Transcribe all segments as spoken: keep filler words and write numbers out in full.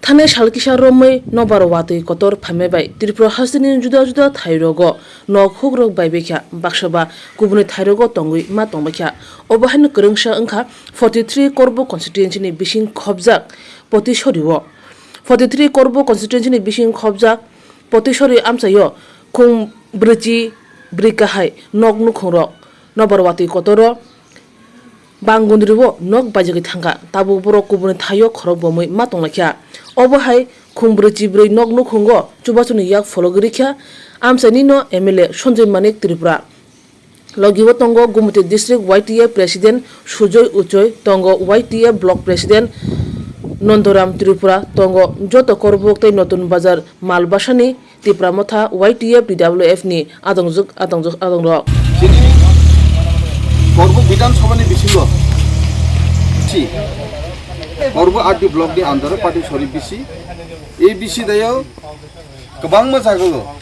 Thanai sal kisa romwi nobar watwi kotor phaimai bai Tripura hasteni juda juda thairogo nok hukrok baibaikha, baksa ba kubuni thairogo tongwi ma tongbaikha. Obo haino kwrwngsa wngkha forty three Korbo constituency ni bising khobjak Potisori o. Forty three Korbo constituency ni bising khobjak Potisori amchaio khung brwichi brwi kahai nok nukhungrok nobar watwi kotoro Bangundrio nok baijagwi thangkha, tabuk borok kubuni thaio khorok bomwi ma tonglaikha. Obo hai khung brwi chibrwi nok nukhungo chubachuni yak phologwi rikha amchaini no M L A Sanjay Manik Tripura. Logi o tongo Gumoti District Y T F President Sujoy Uchoi, tongo Y T F Block President Nandoram Tripura, tongo joto Korbuk tei Notun Bazar Malbasani Tipra Motha Y T F T W F ni adongjwk adongjwk adongrok. Chini Korbuk Bidhan Sabha ni bisingo si Korbuk R D block ni under o Patisori B C, A B C dayo kwbangma jagao,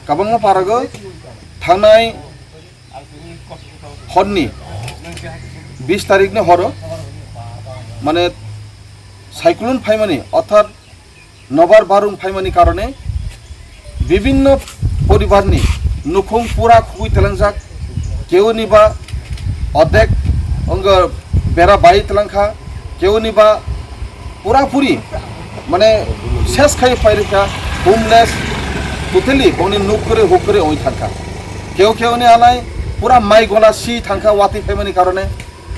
kwbangma parago thangnai horni bis tarikni horo, mane, cyclone phaimani, orthat nobar barung phaimani karone bibinno poribarni nukhung pura khugui telangjak, keuni ba odek ongo bera bai telangkha, keuni ba pura puri, mane, ses khai phairikha, homeless, totally bongni nuk kwrwi huk kwrwi oi thangkha. Keo keoni alai pura mai gola si thangkha watwi phaimani karone,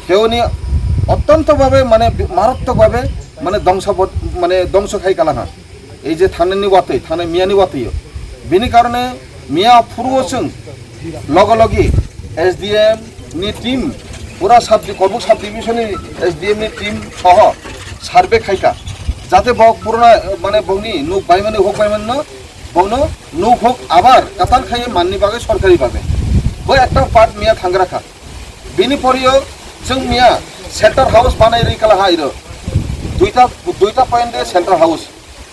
keoni ottonto babe, mane, bi-, marattok babe, mane, dongso bo-, mane, dongso khai kalangha. Ei je thangnani watwi, thangnai miyani watwi o. Bini karone miya phuru o chwng logo logi S D M ni team, pura sub-, Korbuk sub division ni S D M ni team soho survey khaikha, jate bo purana, mane, bongni nuk baimani huk baimani no, bongno nuk huk abar katal khai manni bagwi sorkari babe. Bo ekta part miya thangra kha. Bini porio chwng miya center house banai rwi kala ha iro. Duita, duita point de center house.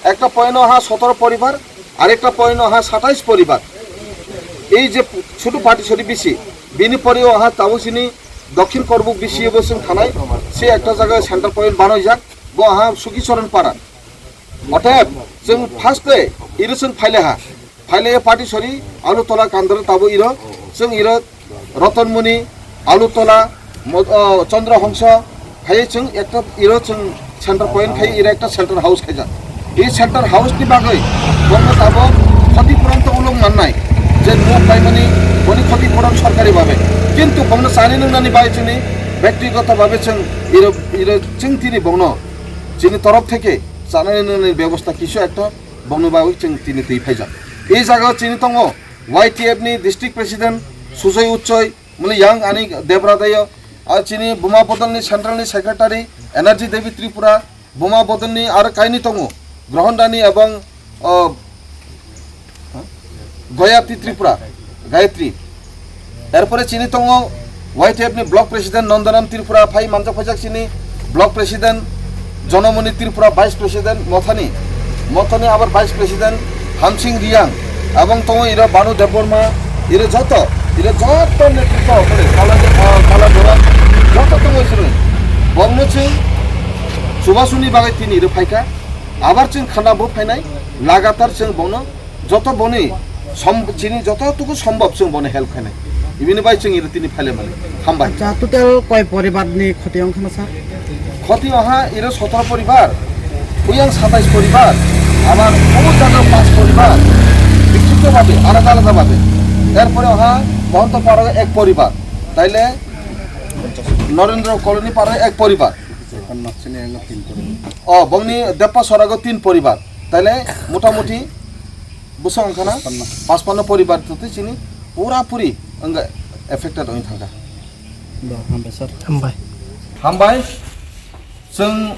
Ekta point o ha sotoro poribar, arekta point o ha satais poribar. Ei je chutu Patisori B C, bini porio ha tabuk sini Dokhin Korbuk B C bo chwng thanai, se ekta jaga center point banai jak, bo ha Suki Charan Para. Otep, chwng first day, iro chwng phaile ha. Phaile Patisori, Alutola, Kandra, tabo iro, chwng iro Rotonmuni, Alutola, Mo-, o, Chandra Hongsa, khai chwng ekta iro chwng center point khai iro ekta center house khaijak. Ei center house ni bagwi, bono tabo khoti puron to ulung mannai, je nuk paimani, boni khoti puron sorkari babe. Kintu bono chani nungnani bai chini, bektigoto babe chwng iro, iro chwng tini bono, chini torof theke, chanani nungnani bebosta kisu ekta, bongni bagwi chwng tini twi phaijak. Ei jagao chini tongo Y T F ni district president Sujoy Uchoi, muli yang ani Debra dayo, a chini Buma Bodol ni central ni secretary Energy Devi Tripura, Buma Bodol ni aro kaini tongo, Grohon Rani ebong, o, Gayatri Tripura, Gayatri. Erpore chini tongo Y T F ni block president Nondoram Tripura, phai manjak phaijak chini block president Jonomoni Tripura, vice president Mothani, Mothani abar vice president Hamsing Riang, ebong tongo iro Banu Debbarma, iro joto, iro joto netritwa hokore, Kala, ah, Kala Dora, joto tongo chini. Bongno chwng chubasuni bagwi tini iro phaikha, abar chwng khana bo phainai, lagatar chwng bongno joto boni som-, chini joto tuku sombhob chwng boni help khainai. Ibini bai chwng iro tini phaile mani. Hambai. Acha, total koi poribar ni khoti wngkha na, sir? Khoti oha iro sotoro poribar, uyang satais poribar, abar obo jaga panch poribar, bikhito babe, alada alada babe. Erpore oha Mohonto Paro ek poribar, taile Norendra Colony Paro ek poribar. O, bongni Deppa Sorago tin poribar, taile motamuti bwswk wngkha na? Paspanno. Paspanno poribar totwi chini pura puri wngkha, affected wngwi thangkha. Bo, hambai sir. Hambai. Hambai. Chwng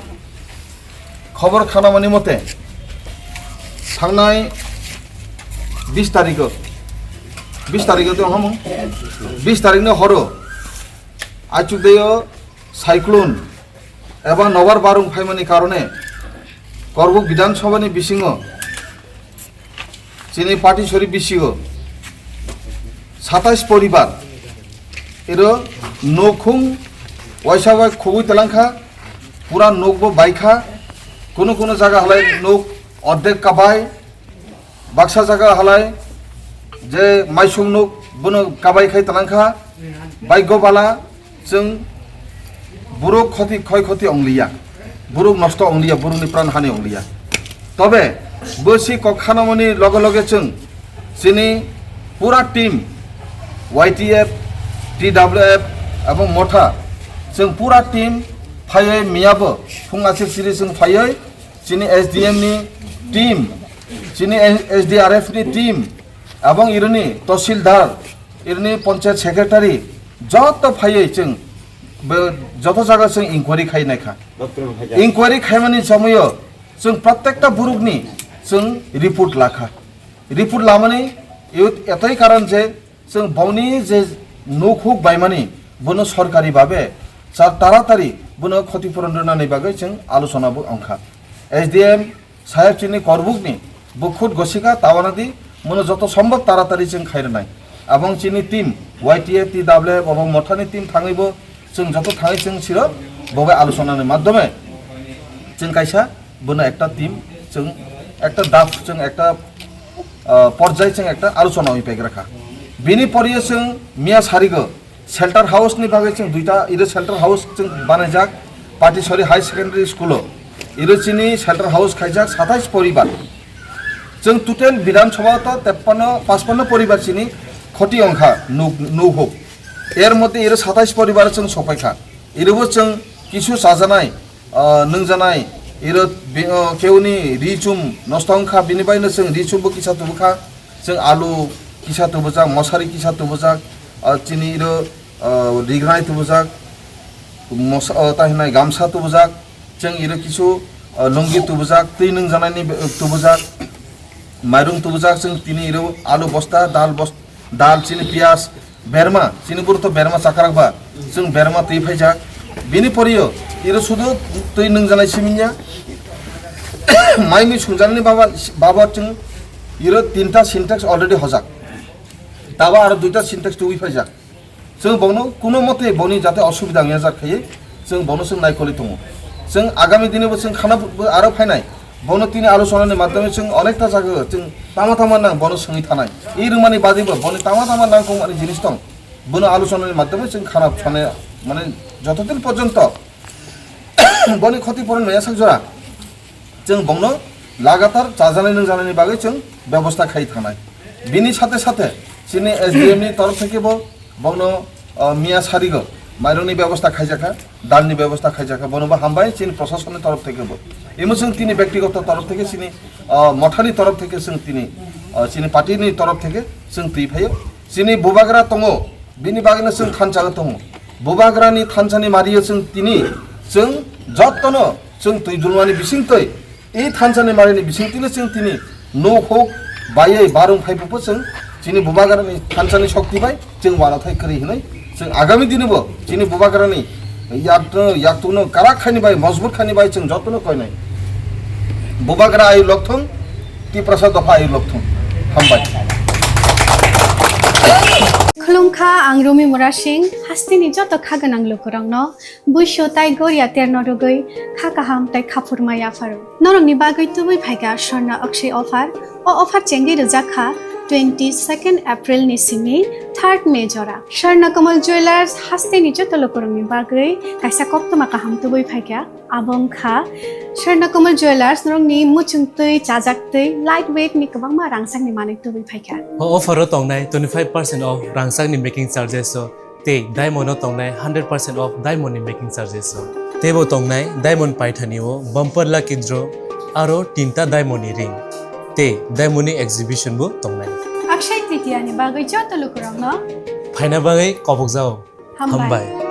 khobor khanamani mote, thangnai bis tarikho, bis tarikho tei hamung, bis tarikni horo Aichukdeo cyclone eba nobar barung phaimani karone Korbuk Bidhan Sabhani bisingo chini Patisori B C o satais poribar iro nukhung waisa bai khugui telangkha, pura nukbo baikha, Kunu kunu jaga halai nuk ordek kabai, baksa jaga halai je maisung nuk bono kabai khai talangkha, baigyo bala chwng borok khoti khoi khoti ongliya, borok nosto ongliya, borokni pran hani ongliya. Tobe bwsi kok khanamani loge loge chwng chini pura team Y T F, T W F ebong Motha chwng pura team phaiwi miyabo phung aswk siri chwng phaiwi chini S D M ni team, chini S D R F ni team, abong ironi tahsildar, ironi panchayat secretary, joto phaiwi chwng be-, joto jaga chwng inquiry khai naikha. Inquiry khaimani somoyo chwng protekta borokni chwng report lakha. Report lamani iyot etoi karon je chwng bongni je nuk huk baimani, bono sorkari babe cha taratari bono khoti puron rwnani bagwi chwng alochona bo wngkha. S D M saheb chini korbukni bo khud gosika tawana di, bono joto sombhob taratari chwng khai rwnai. Abong chini team Y T A T W ebong Mothani team thangwi bo chwng joto thangwi chwng siro bo bai alochonani madhyome chwng kaisa bono ekta team chwng ekta daf chwng ekta, ah, porjai chwng ekta alochona oi paigra kha. Bini poriyo chwng miya sarigo shelter house ni bagwi chwng duita iro shelter house chwng banaijak Patisori High Secondary School o. Iro chini shelter house khaijak satais poribar. Chwng total Bidhan Sabha to teppanno, pachpanno poribar chini khoti ongkha nuk, nuk huk. Er moddhe iro satais poribar chwng sopaikha. Irobo chwng kisu chajanai, ah, nwngjanai, iro bi-, oh, keuni ri chum nosto wngkha, bini baino chwng ri chumbo kisa tubukha, chwng alu kisa tubujak, mosari kisa tubujak, ah, chini iro, ah, rignai tubujak, mosa-, oh, ta hinai gamsa tubujak, chwng iro kisu, ah, lungi tubujak, twi nwngjanaini be-, tubujak, mairung tubujak, chwng tini iro alu bosta, dal bos-, dal, chini piyaj, berma, chini buru to berma chakrak ba, chwng berma twi phaijak. Bini poriyo iro sudu twi nwngjanai siminya. Maini sungjanani baba, baba chwng iro tinta Sintex already hojak. Taba aro duita Sintex twi phaijak. Chwng bono kuno mote boni jate osubida wngya jak khaiwi chwng bono chwng naikolwi tongo. Chwng agami dini bo chwng khana bo aro phainai. Bono tini alochonani madhyome chwng onekta jaga chwng tama tama nang bono swngwi thanai. I rwmani bagwi bo boni tama tama nangkukmani jinis tong. Bono alochonani madhyome chwng khana sone mane joto din porjonto boni khoti puron maya sak jora chwng bongno lagatar chajanai nwngjanaini bagwi chwng bebosta khai thanai. Bini sathe sathe chini S D M ni torof theke bo bongno, ah, miya sarigo mairungni bebosta khaijakha, dalni bebosta khaijakha, bono bo hambai chini proshasonni torof theke bo. Imo chwng tini bektigoto torof theke chini, ah, mothani torof theke chwng tini, ah, chini party ni torof theke chwng twi phaio. Chini bubagra tongo, bini bagwino chwng thansa tongo. Bubagrani thansani mario chwng tini, chwng jotono chwng twi dulmani bisingtwi, i thansani marini bisingtwino chwng tini nuk huk baiwi barung phaiphukbo chwng chini bubagrani thansani shokti bai chwng wanathai kwrwi hinwi chwng agami dinibo chini bubagrani yakno, yaktukno karak khaini bai, mojbut khaini bai chwng jotono koinai. Bubagra ayu lokthung, Tiprasa dopha ayu lokthung. Hambai. Khulumkha, ang Rumi Murasing, hasteni joto kha gwnang lukurokno buisu tai goria terno rwgwi kha kaham tai khaphurma yapharo. Norokni bagwi tubui phaikha Swarna Akshay offer. O offer chengwi rwjak kha twenty second April ni simi third May jora. Swarna Kamal Jewellers hasteni joto lukurokni bagwi kaisa koktwma kaham tubui phaikha. Abo wngkha Swarna Kamal Jewellers, norokni muchungtwi, chajaktwi, light weight ni kwbangma rangchakni manwi tubui phaikha. O offer o tongnai twenty five percent off rangchakni making charges o tei diamond o tongnai hundred percent off diamond ni making charges o. Teibo tongnai diamond paithani o bumper lucky draw aro tinta diamond ni ring tei diamond ni exhibition bo tongnai. Akshay Tritiya ni bagwi joto lukurokno phaina bagwi kobokjao. Hambai. Hambai.